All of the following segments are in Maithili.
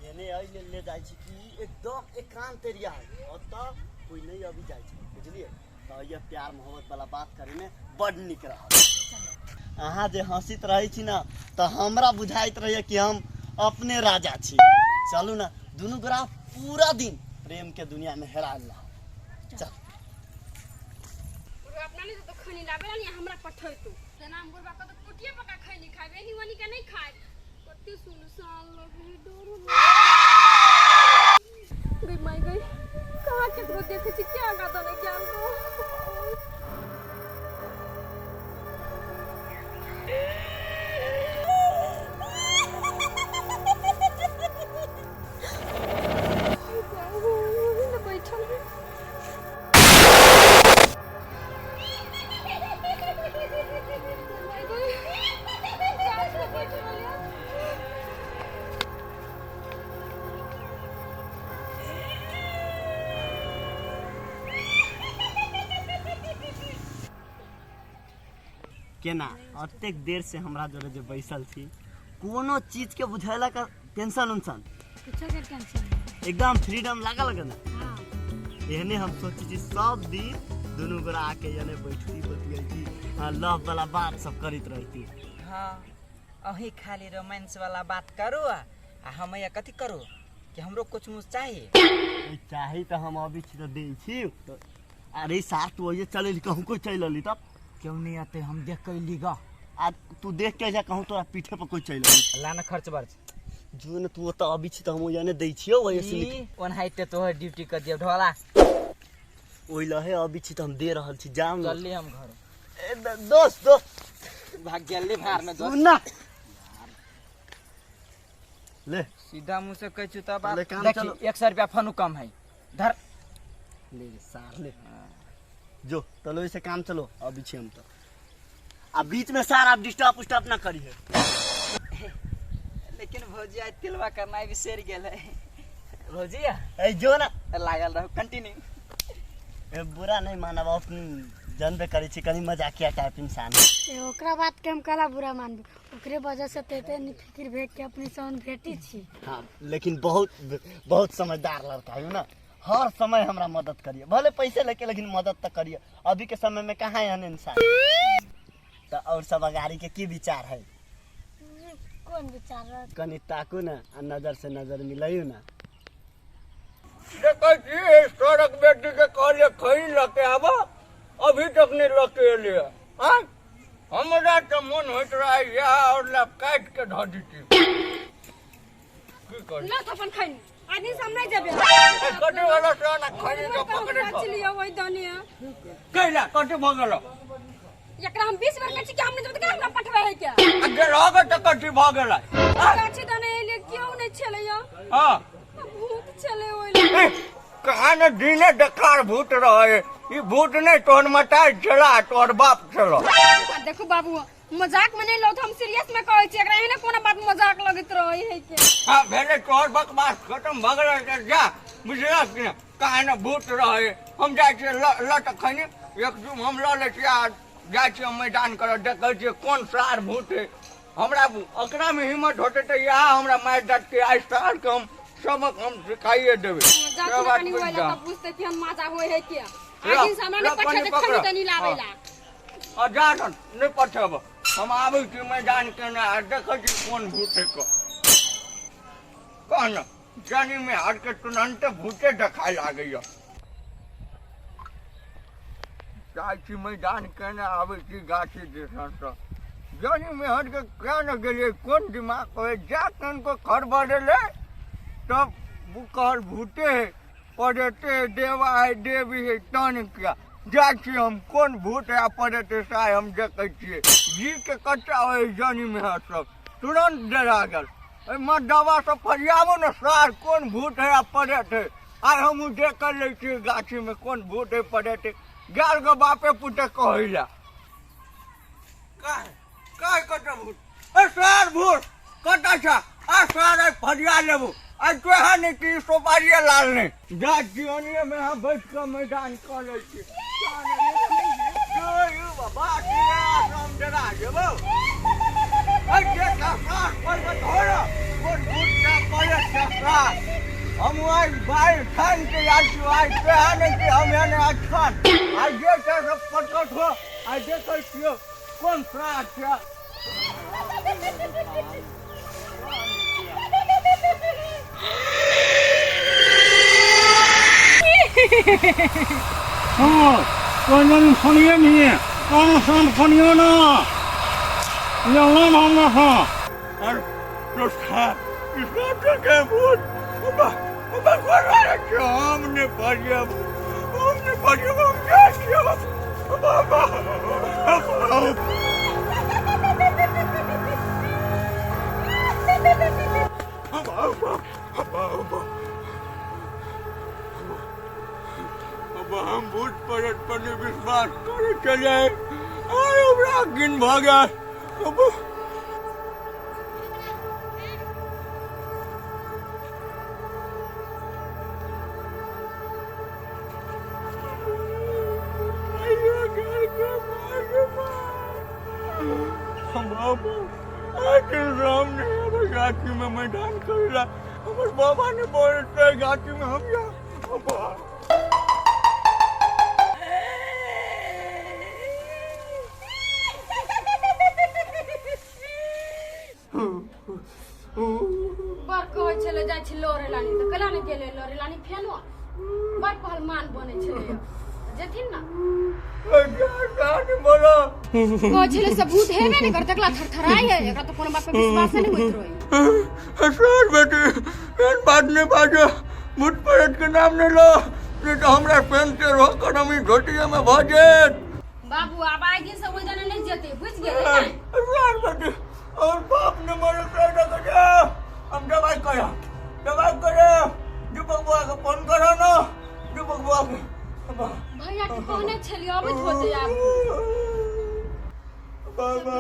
एने एहि लेल ले जाइ छी कि एकदम एकांत एरिया है, ओतऽ कोई नहीं अभी जाइ छै, बुझलियै? तऽ ये प्यार मोहब्बत वाला बात करे में बड नीक रहत। अहाँ जे हंसित रहै छी ना तऽ हमरा बुझाइत रहैया कि हम अपने राजा छी। चलू ना, दुनू गोरा पूरा दिन प्रेम के दुनिया में हेरायल रहब। चल। बुढ़वा अपना नहीं तो खैनी लाबे ला नहीं, हमरा पठैतो तेना हम बुढ़वा के तो कुटिए पका खैनी खाबे, एनी ओनी के नहीं खाए। कते सुनसान लगे, डर गई माई गई। कहाँ केकरो देखे छी, क्या गादा ने ज्ञान को। बैठल है। केना अतेक देर से हमरा जोरे जे बैसल छी, कोनो चीज के बुझैला का टेंशन उंशन? कुछो के टेंशन नहीं। एकदम फ्रीडम लागल के ना? हाँ। एहने हम सोची छी सब दिन दुनू गोरा आके एने बैठती बतियैती, हाँ, लव वाला बात सब करैत रहती। हाँ, अही खाली रोमांस वाला बात करू आ हम यहाँ कथी करू कि हमरो कुछ मुझ चाही। ए, चाही तऽ हम अभी छी तऽ दै छी। तऽ अरे साथ तू अइए चल, कहूँ कोई चलि अली तब? क्यों नहीं आते, हम देख के अइली गा। आ तू देख के जा, कहूँ तोरा पीठे पर कोई चलि अली। लाना खर्च बर्च। जो न तू ओतऽ अबै छी तऽ हम ओने दै छियौ, ओहि से निक- ई, ओनाहिते तोहर ड्यूटी कर दियौ ढोला। ओहि लहे अबै छी तऽ हम दे रहल छी, जाउ न। चलली हम घर। ए, दोस्त, दोस्त। भाग गेली भार में दोस्त। सुन ना। ले। सीधा मुंह से कहै छी तब ले, काम देखी, चलो। 100 रुपया फनु कम है, धर। ले रे, सार ले। जो चलो ऐसे काम चलो, अभी छी हम तो। आ बीच में सार आप डिस्टर्ब उस्टर्ब ना करिए। लेकिन भौजी आज तिलवा करना बिसरि गेल है भौजी। ए जो ना। लागल रहो कंटिन्यू। ए बुरा नहीं मानब, अपन जानबे करै छी कनी मजाकिया टाइप इंसान है। ए, ओकरा बात के हम काला बुरा मानबे? ओकरे वजह से ते ते फिक्र भेट के अपने सन भेटी छी। हाँ, लेकिन बहुत बहुत समझदार लड़का है ना, हर समय हमरा मदद करिए, भले पैसे लेके लेकिन मदद तो करिए। अभी के समय में कहाँ एहन इंसान। तो और सब अगाड़ी के की विचार है? कौन विचार रहत? कनी ताकू ना आ नजर से नजर मिलैयू ना। देखै छी सड़क बेटी के कहलिए खरी लऽ के आबऽ, अभी तक नहि लऽ के एलियै। आँय, हमरा तऽ मन होइत रहै इएह आओर लए काटि के धऽ दिती। की करी? ला अपन खैनी, आदमी सब नहीं जेबे। ए, कथी वाला से ना खैनी के पकड़े बच लियो ओहि दने। कैला कथी भऽ गेलो? एकरा हम 20 बेर कहै छी कि हम नहीं जेबै तऽ हमरा पठबै है क्या? आ गेलहो तऽ कथी भऽ गेलै? गाछी दने एलियै, केओ नहीं छलै यौ। हाँ। भूत छलै ओहि लए। ए, कहाँ ने दिने देखार भूत रहे, ई भूत नहीं तोहर मताई छला तोहर बाप छला। आ देखू बाबू, मजाक में नहीं लो, हम सीरियस में कहै छी, एकरा एहने कोनो बात मजाक लगैत रहै है के। हाँ भेलै, तोहर बकवास खत्म भऽ गेलै तऽ जा, बुझलक कि ने? कहाँ ने भूत रहे। हम जाइ छियै लऽ तऽ खैनी एक जुम हम लऽ लै छियै आ जाइ छियै हम मैदान करऽ, देखै छियै कोन सार भूत है। हमरा ओकरा में हिम्मत होतै तऽ इएह हमरा मारि देत कि आइ सार के हम सबक हम सिखाइए देबै। जा से तू बात कनी बुझि होय ला जा। तब बुझतै कि हम मजा होय है के। ल, आइ दिन से हमरा ल, नहीं पठे कनी तऽ पकड़। खैनी तनी लाबै ला। आ जा न, नहि पठेब, हम आबै छी मैदान केने आ देखै छी कोन भूत है। कह न जानी में हार के तुरंत भूते देखाय लागैया। जाइ छी मैदान केने, आबै छी गाछी दिससँ। जानी में हट के क्या न गेलियै, कोन दिमाग होइ जा कनको खड़बड़ेलै तब ओ कहल भूते है पड़ेते है, देवा है देवी है तन क्या। जाइ छी हम कोन भूत है पड़ेते से आइ हम देखै छियै। जी के कच्चा होइ जानी में हट सब तुरंत डरा गेल। एहिमे दवा सब फरियाबो ने सार कोन भूत है आ पड़ेत है। आइ हमहूँ देख कर लै छियै गाछीमे कोन भूत है पड़ेत है। गेल गो बापे पुते कहै लए। काहे काहे कतऽ भूत? ए सार भूत कतऽ छ? आ सार आइ फरिया लेबो। आइ तोहे नहि कि सोपारिये लाल नहि। जा जीवनिये में हम बैठ कऽ मैदान कऽ लै छी। बाबा हम डरा जेबो। अरे देखा सार पर धोरो कोन भूत छ पड़ेत छ। हम आज बाहर ठान के आयल छी, आइ कहा नहि कि हम एहन अच्छा आइ जे छै से प्रकट हो। आइ देखै छियौ कोन श्राद्ध छै। हाँ, कोई सुनिए नहीं, कौन सुन सुनियो ना, ये ना हम ना। और दोस्ता के भूत हमने पढ़िया, हमने पढ़िया, हम क्या किया बाबा? अब हम भूत प्रेत पर नहीं विश्वास करे चले आय, हमरा गिन भऽ गेल। अब सामने गाछी में मैदान करेला, हमर बाबा ने बोलते गाछी में हम जा। बड़ कहै छलै जाइ छी लड़े लानी, तऽ कैला ने गेलै लड़े लानी? फेनो बड़ पहलमान बनै छलै, जेथिन ना। बोलो, कहै छलै से भूत हेबे नहि करतै, एकला थरथराइ है, एकरा तऽ कोनो बात पर विश्वासे नहि होइत रहै। सर बेटी, एहन बात नहीं बाजो, भूत प्रेत के नाम नहीं लो, नहीं तो हमरा पेन के रोक कर हम धोतिया में भऽ जेत। बाबू, आब आइ दिन से ओहि दने नहि जेतै, बुझि गेलै ने? सर बेटी, और बाप ने मरे के हम दवाई करा, दवाई करे। दीपक बुआ के फोन करो ना, दीपक बुआ के। भैया के कहने छलियै, अबैत होतै आब। बाबा,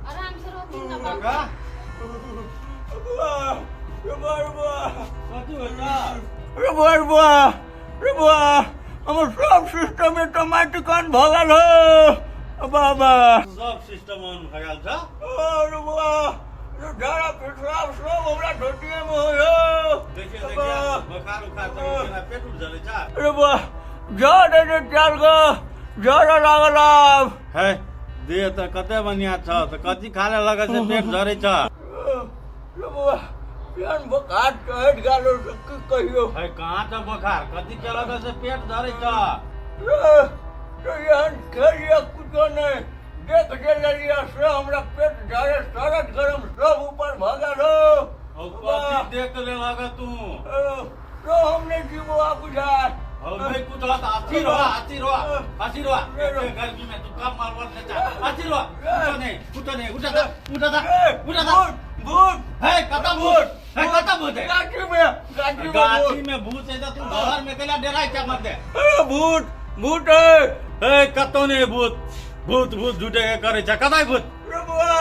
आराम से रहथिन ना बाबू। बुआ, बुआ, बुआ। कथी होइ छ? रे बुआ, रे बुआ, रे बुआ, हमर सब सिस्टम ऑटोमेटिक ऑन भऽ गेल हो बाबा। सब सिस्टम ऑन भऽ गेल छ? अरे बुआ, झाड़ा पेशाब सब हमरा धोतिये में होइ हो। देखिए देखिए, बोखार उखार त केना, पेट उठ जलै छ? अरे बुआ, जड़ रे, चार गो जड़ लागल आब। है, देह तऽ कते बढ़िया छ, तऽ कथी खाले लगै छै पेट झरै छ? रे बुआ, केहन बोखार चढ़ि गेल हो से की कहियौ। है, कहाँ छ बोखार? कथी के लगै छै पेट झरै छ? रे, तो एहन खेलिए कुछो नहि, देख जे लेलियै से हमरा पेट झरे, सरद गरम सब ऊपर भऽ गेल हो। हौ, कथी देख ले लग तू? तो हम नहीं जीवो आ बुझाय। हौ, नहीं कुछ होता, अस्थिर हो, अस्थिर हो, अस्थिर हो। एते गर्मी में तू कम मरवर से जा, अस्थिर हो। कुछो नहीं, कुछो नहीं, उठा था, उठा था, उठा था। भूत, भूत। है, कता भूत है? कता भूत है? गाछी में, गाछी में। गाछी में भूत है त तू घर में कैला डेराइ छ मत दे? अरे भूत, भूत है। ए, कतौ नहीं भूत, भूत भूत झूठे के करे छ, कतै भूत? रे बुआ,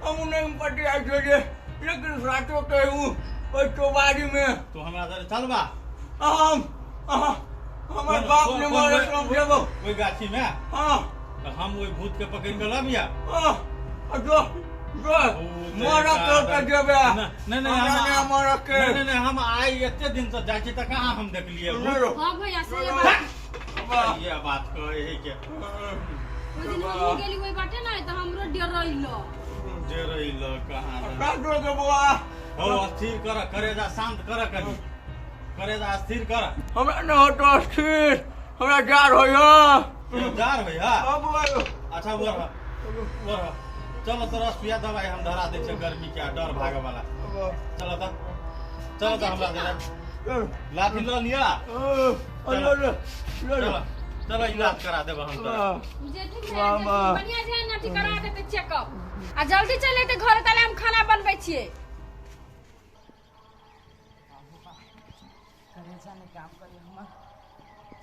हम नहीं पटी आइ छै, लेकिन साचो कहू, ओहि चौबारी में। तू हमरा साथे चलबा? हम हमर बाप ने मरे हम जेबो। ओहि गाछी में? हाँ। तऽ हम ओहि भूत के पकड़ के लबिया। हाँ, जो जो मरक के जेबे। नहीं नहीं, हमरा हम नहि मरक के। नहीं नहीं, हम आइ एते दिन से जाइ छी तऽ कहाँ हम देखलियै भूत? हाँ भैया, से बात। ये बात कहै के। ओहि दिन हमहूँ गेली ओहि बाटे ने, तऽ हमरो डरैलो। डरैल कहाँ? साचो के बुआ। हो, स्थिर कर, करेजा शांत कर, कनी करेजा स्थिर कर। हमरा नहि होतो स्थिर, हमरा जार होइयो। जार होइया? हाँ बुआ। अच्छा, बोर बोर, चलो तो रस पिया, दवाई हम धरा दै छियै गर्मी के डर भागे वाला। चलो तऽ, चलो तऽ, हमरा दे लाठी लऽ लिअ। चलो। चलो चलो, इलाज करा देब हम तोरा। जेथिन भैया, जेथिन, बढ़िया जे अथी करा देतै चेकअप, आ जल्दी चलि अयतै घर, ताले हम खाना बनबै छियै। करेजा नहि काम करी हमर,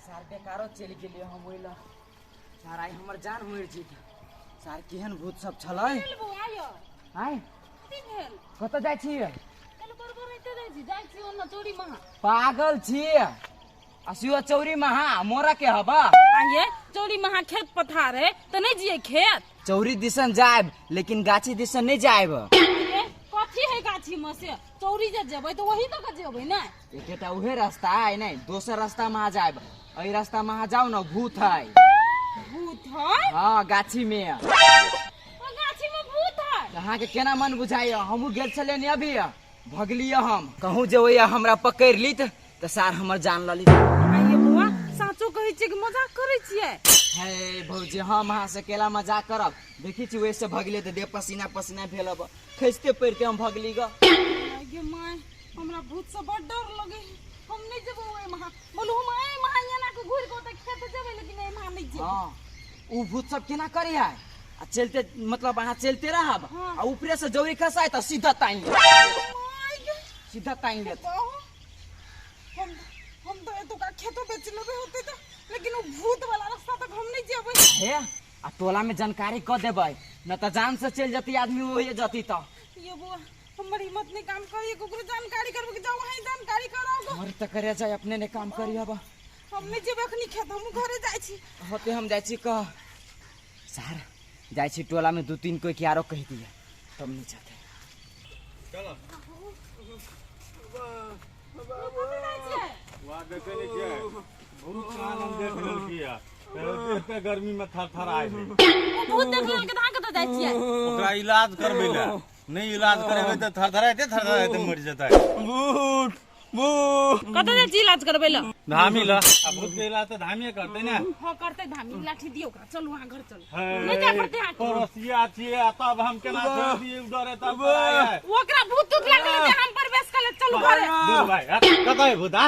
सार बेकारो चलि गेलियै हम ओहि लए। सार, आइ हमर जान मरि जेतै सार, केहन भूत सब छलै। बौआ यौ। आइ। कथी भेल? कतऽ जाइ छी? काल्हि बड़बड़ाइते जाइ छी, जाइ छी ओन्ने चोरी महा। पागल छी? आ सियो चौरी महा मोरा के हबा? आ ये चौरी महा खेत पथार है तऽ नहि जियै खेत? चौरी दिसन जायब, लेकिन गाछी दिसन नहि जायब। ये कथी कथी है गाछी में से चौरी जे जेबै तऽ वही दऽ के जेबै ने। एकेटा उहे रास्ता है नहीं, दोसर रास्ता में आ जाएब। एहि रास्ता में अहाँ जाओ ना, भूत है। भूत है? हाँ, गाछी में। ओ गाछी में भूत है? अहाँ के केना मन बुझाइए? हमहूँ गेल छलियै ने अभी, भगलियै हम। कहूँ जे ओहि हमरा पकड़ि लीत तऽ सार हमर जान लऽ लीत। आइये बौआ, साँचो कहै छियै कि मजाक करै छियै? हे भौजी, हम अहाँ से केला मजाक करब? देखै छी ओहिसँ भगलियै तऽ देह पसीना पसीना भेल अब, खसिते पड़िते हम भगली ग। गे my, हमरा भूत से बड़ डर लगे, हम नहीं जेबै ओहि महा। बोलू हम एहि महा एना के घुरि के ओतऽ खेत जेबै, लेकिन एहि महा नहीं जेबै। हाँ, उ भूत सब केना करे है? आ चलते मतलब अहाँ चलते रहब आ ऊपरे से जौरी खसाय तऽ सीधा तानि लेत। My गे, सीधा तानि लेत। कहू हम तऽ एतुका खेतो बेच लेबै होतै तऽ, लेकिन ओ भूत वाला रास्ता तक हम नहीं जेबै। हे, आ टोला में जानकारी कऽ देबै न तऽ जान से चलि जती आदमी, ओहे जती तऽ। ये बौआ, हमर हिम्मत नहीं काम करिए ककरो जानकारी करबै कि जाओ वहीं जानकारी कराओ। हमर तऽ करे जाय, अपने ने काम करी हब। हम नहीं जेबै अखनी खेत, हम घरे जाइ छी। होते हम जाइ छी कह सार, जाइ छी टोला में 2-3 कोई के आरो कहि दिए तब नहीं जाते। चलो वहाँ देखे नहीं छियै भूत आनंद देख लेलकै, एते गर्मी में थर आए है। भूत देख लेलकै तऽ अहाँ कतऽ जाइ छियै? ओकरा इलाज करबै लए, नहि इलाज करेबै तऽ थरथराइते थरथराइते मरि जेतै। भूत भूत। कतऽ जाइ छी इलाज करबै लए? धामी लए। आ भूत के इलाज तऽ धामिये करतै ने। हाँ करतै धामी। लाठी दियौ ओकरा, चलू अहाँ घर चलू। नहि जाय पड़तै अहाँके। पड़ोसिया छियै आ तब हम केना छोड़ि दियै? उ डरे तब कराय। ओकरा भूत तूत लागल हेतै, हम प्रवेश कऽ लेब, चलू घरे। दूर भाई, हट, कतऽ है भूत? आ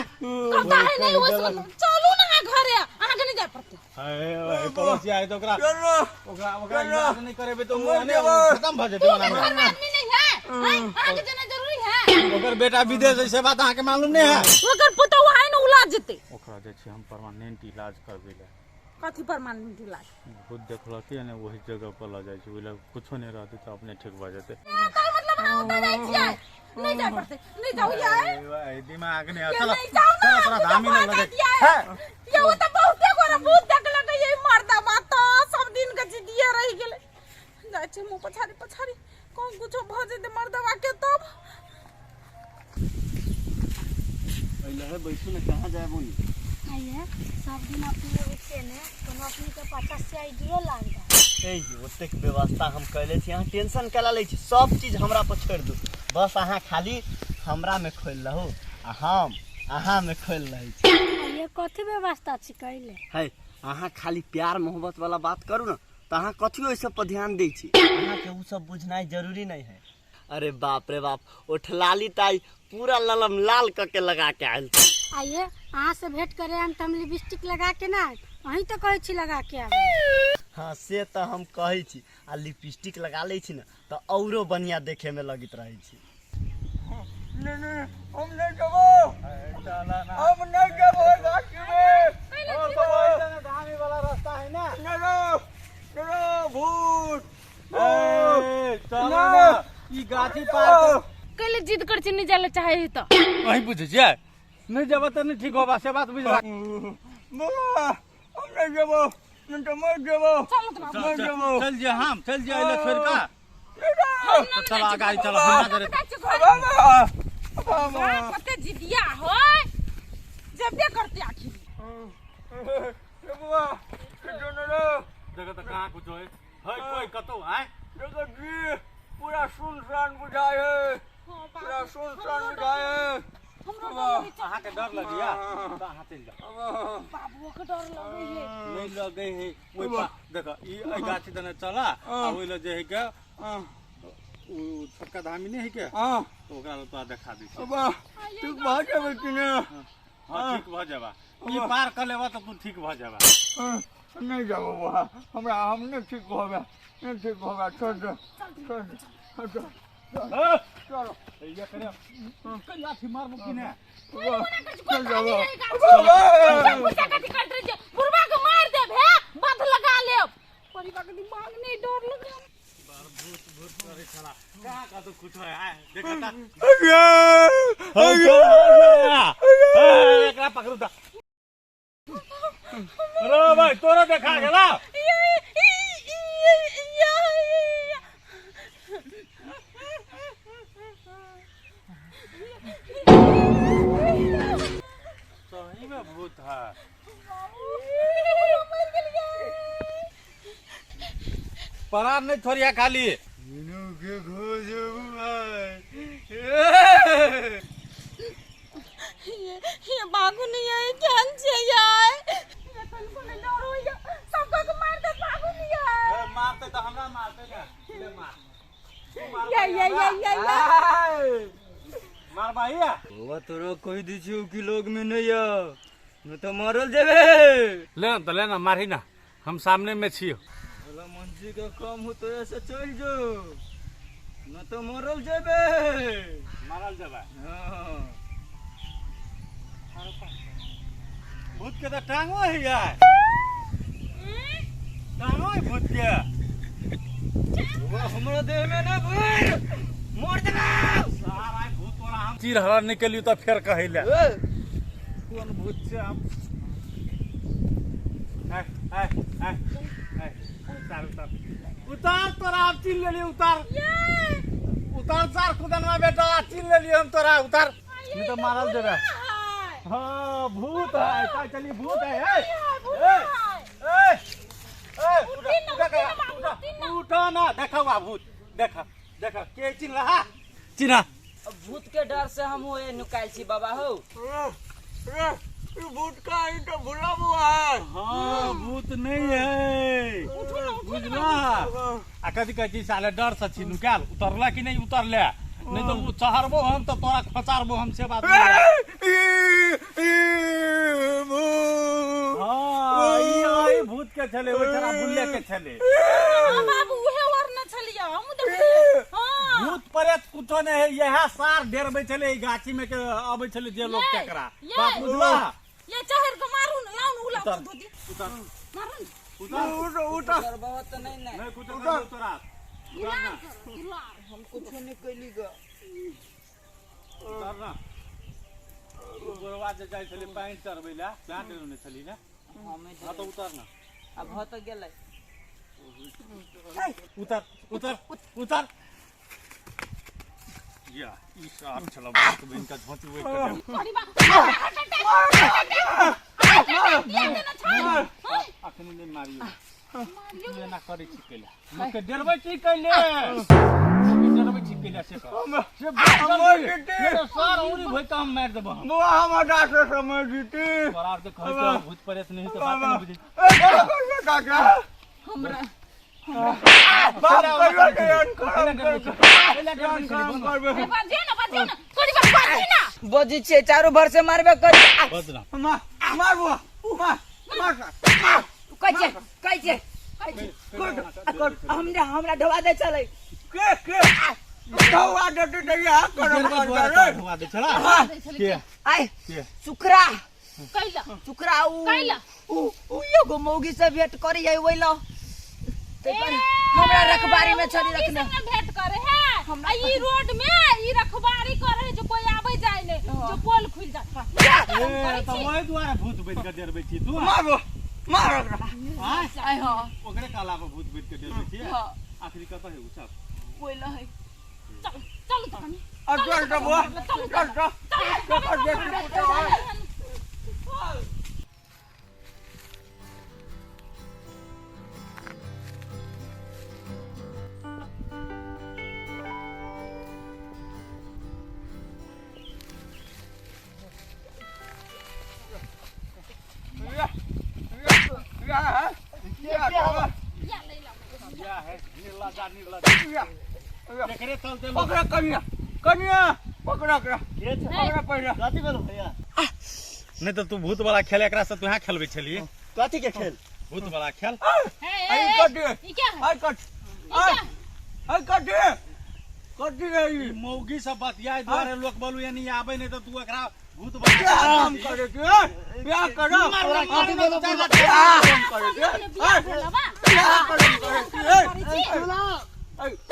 कतऽ है नहि ओइ से, चलू ने अहाँ घरे, अहाँके नहि जाय पड़तै। हे, पड़ोसिया है तऽ ओकरा चलो। ओकरा ओकरा इलाज नहि करेबै तऽ ओ मरि जेबै। खतम भऽ जेतै। भूत ओना के घर में आदमी नहीं है, हैं? अहाँके जेना जरूरी है? ओकर बेटा विदेश है, से बात अहाँके मालूम नहि है? ओकर पुतहु है ने, उला जेतै। ओकरा जे छै हम परमानेंट इलाज करबै लए। कथी परमानेंट इलाज? भूत देखलकै ने, ओहि जगह पर लऽ जाइ छै, ओहि लग कुछो नहि रहतै तऽ अपने ठीक भऽ जेतै। तऽ मतलब अहाँ ओतऽ जाइ छियै? नहि जाय पड़तै, नहि जाउ यार। दिमाग नहि। ये चल नहीं जाओ ना, चल, तोरा धामी भऽ लग जाइत ये। ये ओ तऽ बहुते गोरा भूत देखलकै ये मर्दबा, तऽ सब दिन के जिदिये रहि गेलै। जाइ छै मुँह पछाड़ी पछाड़ी, कहूँ कुछो भऽ जेतै मर्दबा के तब। पहिले है बैठू ने, कहाँ जाए बोली? आइए सब दिन अपने उठे ने कोनो अपने के पता से आइडियो लाग जाए। ए जी, ओतेक व्यवस्था हम कैले छी, अहाँ टेंशन केला लै छी? सब चीज हमरा पर छोड़ि दू, बस अहाँ खाली हमरा में खोलि रहू आ हम अहाँ में खोलि रहै छी। आइए कथी व्यवस्था छी कैले? है, अहाँ खाली प्यार मोहब्बत वाला बात करू ने तऽ अहाँ कथी ओहि सब पर ध्यान दै छी? अहाँके ओ सब बुझनाइ जरूरी नहि है। अरे बाप रे बाप, ओठलाली ताई पूरा ललम लाल कऽ के लगा के आयल छी। आइए अहाँ से भेंट करे आम तऽ हम लिपस्टिक लगा के ना आयब? अहीं तऽ कहै छी लगा के आब। हाँ, से तऽ हम कहै छी, आ लिपस्टिक लगा लै छी ने तऽ औरो बढ़िया देखे में लगैत रहै छी। नहीं नहीं, हम नहीं जेबो, हम नहीं जेबो गाछी में। धामी वाला रास्ता है ना। नहीं नहीं, भूत। ए, चल ना, ई गाछी पार। कैले जिद कर छी, नहि जाय लए चाहै है तऽ? अहीं बुझै छियै, नहि जेबै तऽ नहि ठीक होबा, से बात बुझबा। बुआ, हम नहीं जेबो, नहीं तो मर जेबो। चलू तऽ बाबू। मर जेबो। चल जे हम चल जे अइले छोड़ि कऽ। हम तऽ नहि चल जाइ छी। अगाड़ी चल, हमरा जरे। जाइ छी घरे। बाबा बाबा। बाप, कते जिदिया होय, जेबे करते आखिर। बुआ, किछो नहीं रे। जगह तऽ कहाँ कुछो है, है कोई कतौ आय? देखो जी, पूरा सुनसान बुझाय है, पूरा सुनसान बुझाय है। हमरो डर लगै छै। अहाँके डर लगैया तऽ अहाँ चलि जाउ। बाबुओ के डर लगै है। नहि लगै है। ओहि पा देख, ई एहि गाछी दने चला आ ओहि लग जे है के उ छोटका धामी नहि है के, हाँ। तऽ ओकरा लग तोरा देखा दै छी। बाबा, ठीक भऽ जेबै कि ने? हाँ, ठीक भऽ जेबा। ई पार कऽ लेबा तऽ तू ठीक भऽ जेबा। नहीं जाबो बुआ, हमरा हम नहीं ठीक होबे, नहीं ठीक होबे। छोड़ दे, छोड़ दे, छोड़ दे। चलो। ये करे कई लाठी मारबो कि ने? चल जाबो। गुस्सा कथी करैत रहै छै? बुढ़बा के मारि देब, हे बध लगा लेब। परिवार के दिमाग नहीं, डर लगे। भूत भूत करे छला, कहाँ कतौ कुछो है आय देखता। अरे, एकरा पकड़ू तऽ। अरे भाई, तोरा देखा गेला? परार नहीं छोड़िया खाली। के ये बागु नहीं है केहन छै यार। ये तनको नहीं डर होइया, सबका के मार दे बागु नहीं है। मारते तो हमरा मारते ना, ले मार। या या या या या मार भाईया। बाबा तोरो कहि दै छियौ कि लोग में नहीं आ, न तो मरल जेबे। ले ना तो ले ना, मारही ना, हम सामने में छियो। भला मंजी के कम हो तो ऐसे चल जो, न तो मरल जेबे। मारल जेबे। हां भूत के तो टांगो है यार, टांगो है भूत के। वो हमरा देह में ना भूत मर जेबे। सारा भूत तोरा हम चीर हरा निकलियो तो फेर कहिले कोन भूत छै हम। आय आय आय आय उतार उतार उतार तोरा हम चीर लेलियो। उतार उतार सार खुदनवा बेटा चीर लेलियो हम तोरा। उतार नहीं तो मारल जेबे। हाँ भूत है, का चली भूत है। ए ए ए उठा उठा ना, देखा हुआ भूत, देखा देखा के चिन्ह रहा चिन्हा। भूत के डर से हम हो नुकाइल छी बाबा हो। रे भूत का आई तो भूला हुआ है। हाँ भूत नहीं है, बुझला। आ कथी कहै छी साले डर से छी नुकायल, उतरला कि नहीं उतरले? नहीं तो चढ़बो हम तो तोरा खोचारबो हम, से बात। हाँ ई भूत के छले, ओइ भूले के छले। हां बाबू उहे और न छलिया हम देखलिए। हां भूत प्रेत कुछो नहीं है, यह सार डेरबै छले गाछी में के आबै छले जे लोग केकरा बात, बुझला। ये चहर के मारू न, लाउ न उला धोती उतार मारू न। उतार उतार उतार त नहीं नहीं नहीं कुछ उतार तोरा। हम कुछो नहीं कैली ग। उतार ना गोरवा जे जाइ छले पानि चढ़बै ला, तैं डेरने छली ना। हां तो उतार ना, अब हो तो गेलै। उतार उतार उतार। या ई साफ छला भूत बन का झोंची वेट कर। सॉरी बा अखनी नहीं मारियो, एना करै छी कैला लोकके डेरबै छी कैले, डेरबै छी कैला से कर से सर औरी भई त हम मारि देबो। बुआ हमर डॉक्टर समझ जीती तोरा आर के कहै छौ भूत प्रेत नहीं तो बात नहीं बुझै। काका हमरा बाप कहियो के करम करबे। बाजे ना बाजे ना थोड़ी बात बाजे ना बजी छे चारो भर से मारबे कर। बज ना मार मार बुआ मार मार कैसे कैसे हमरा हमरा ढवा दे चले के के ढवा दे दे या करम कर ढवा दे चला के आय सुखरा कैला सुखरा उ कैला उ उ एगो मौगी से भेंट करी है ओइला ते पर हमरा रखबारी में छड़ी रखना भेंट करे है आ ई रोड में ई रखबारी करे है जो कोई आवे जाए ने जो पोल खुल जाए। ए त ओइ दुआरे भूत बन के डेरबै छी तू। मारो मारो ओकरा। आय हां ओकरे काला पर भूत बन के डेरबै छी। आखिरी कत है उ सब ओइला है। चल चल त कनी आ चल त बुआ चल त चल। पकड़ा कन्या कन्या पकड़ा पकड़ा पकड़ा कथी भेल भैया? नहीं तो तू भूत वाला खेल एकरा से तू यहाँ खेलबै छलिए। कथी के खेल? भूत वाला खेल। I cut I cut I cut कट गई मौगी सब बतियाय दुआरे लोक बोलू यानी आबै नहीं तो तू एकरा भूत वाला काम करे के ब्याह करो कथी भेल काम करे के ब्याह करे के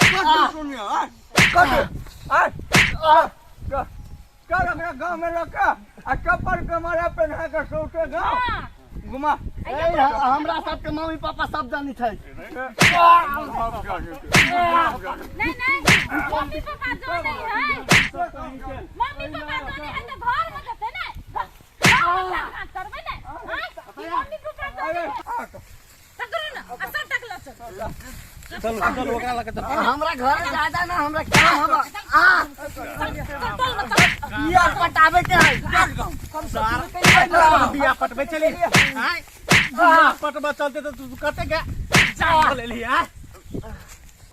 कट सुनिया कट आ चल अपना गांव में रखा आ चप्पल के मारा पहना के सौते गांव घुमा। हमरा सबके मम्मी पापा सब जानी छै। नहीं नहीं मम्मी पापा जो नहीं है, मम्मी पापा जो नहीं है तो घर में जते ना करबे ना। हां मम्मी पापा जो नहीं टकरो ना असर टकला चल। चलू चलू ओकरा लगे चलू। हमरा घर ज्यादा ना हमरा काम हम आ बिया पटावे के है। बिया पटबै चली आय, बिया पटबै चलते तऽ तू कते के जा लेली आय।